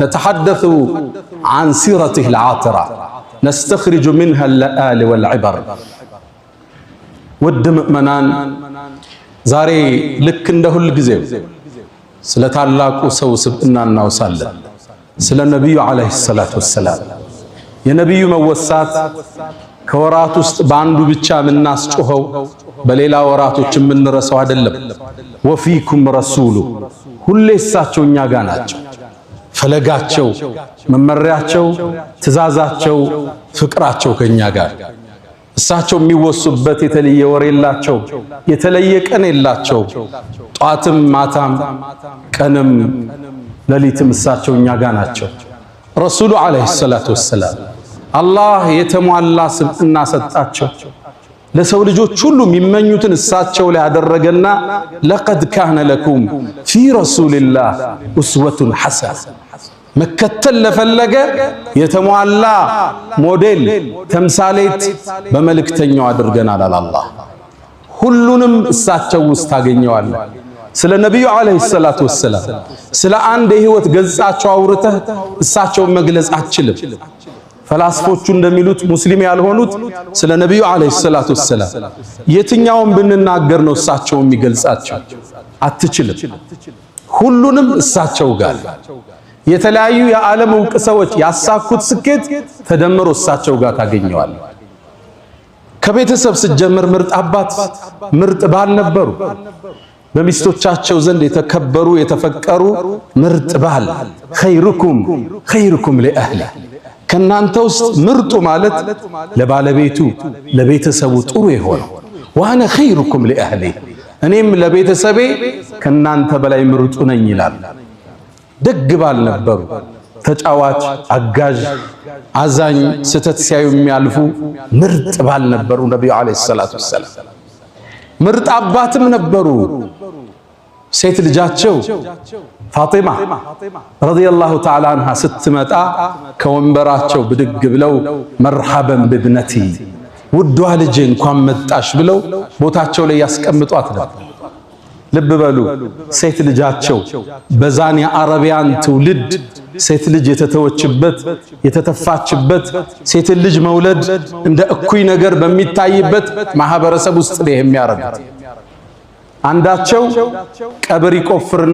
نتحدث عن سيرته العاطرة نستخرج منها اللآل والعبر። ውድ ምእመናን፣ ዛሬ ልክ እንደ ሁል ጊዜው ስለ ታላቁ ሰው ስብዕና እናውሳለን። ስለ ነቢዩ عليه الصلاة والسلام። የነቢዩ መወሳት ከወራት ውስጥ በአንዱ ብቻ የምናስጮኸው፣ በሌላ ወራቶች የምንረሳው አይደለም። وفيكم رسول፣ ሁሌ እሳቸው እኛ ጋር ናቸው። ፈለጋቸው፣ መመሪያቸው፣ ትእዛዛቸው፣ ፍቅራቸው ከኛ ጋር። እሳቸው የሚወሱበት የተለየ ወር የላቸው፣ የተለየ ቀን የላቸው። ጧትም ማታም ቀንም ሌሊትም እሳቸው እኛ ጋር ናቸው። ረሱሉ عليه الصلاة والسلام አላህ የተሟላ ስብዕና ሰጣቸው። ለሰው ልጆች ሁሉ የሚመኙትን እሳቸው ላይ አደረገና لقد كان لكم في رسول الله أسوة حسنة፣ መከተል ለፈለገ የተሟላ ሞዴል ተምሳሌት በመልእክተኛው አድርገናል አለ አላህ። ሁሉንም እሳቸው ውስጥ ታገኘዋለህ። ስለ ነቢዩ عليه الصلاة والسلام ስለ አንድ የህይወት ገጻቸው አውርተህ እሳቸውን መግለጽ አትችልም። ፈላስፎቹ እንደሚሉት፣ ሙስሊም ያልሆኑት፣ ስለ ነቢዩ عليه الصلاة والسلام የትኛውን ብንናገር ነው እሳቸው የሚገልጻቸው? አትችልም። ሁሉንም እሳቸው ጋር፣ የተለያዩ የዓለም ዕውቅ ሰዎች ያሳኩት ስኬት ተደምሮ እሳቸው ጋር ታገኘዋል። ከቤተሰብ ስትጀምር ምርጥ አባት፣ ምርጥ ባል ነበሩ። በሚስቶቻቸው ዘንድ የተከበሩ፣ የተፈቀሩ ምርጥ ባል። خيركم خيركم لأهله፣ ከናንተ ውስጥ ምርጡ ማለት ለባለቤቱ ለቤተሰቡ ጥሩ የሆነው። وأنا خيركم لأهلي፣ እኔም ለቤተሰቤ ከናንተ በላይ ምርጡ ነኝ ይላል። ደግ ባል ነበሩ። ተጫዋች፣ አጋዥ፣ አዛኝ፣ ስህተት ሲያዩ የሚያልፉ ምርጥ ባል ነበሩ ነቢዩ عليه الصلاة والسلام። ምርጥ አባትም ነበሩ። ሴት ልጃቸው ፋጢማ رضي الله تعالى عنها ስትመጣ ከወንበራቸው ብድግ ብለው مرحبا بابنتي፣ ውዷ ልጄ እንኳን መጣሽ ብለው ቦታቸው ላይ ያስቀምጧት ነበር። ልብ በሉ፣ ሴት ልጃቸው፣ በዛን የአረቢያን ትውልድ ሴት ልጅ የተተወችበት፣ የተተፋችበት፣ ሴት ልጅ መውለድ እንደ እኩይ ነገር በሚታይበት ማህበረሰብ ውስጥ ነው የሚያረጉት። አንዳቸው ቀብር ይቆፍርና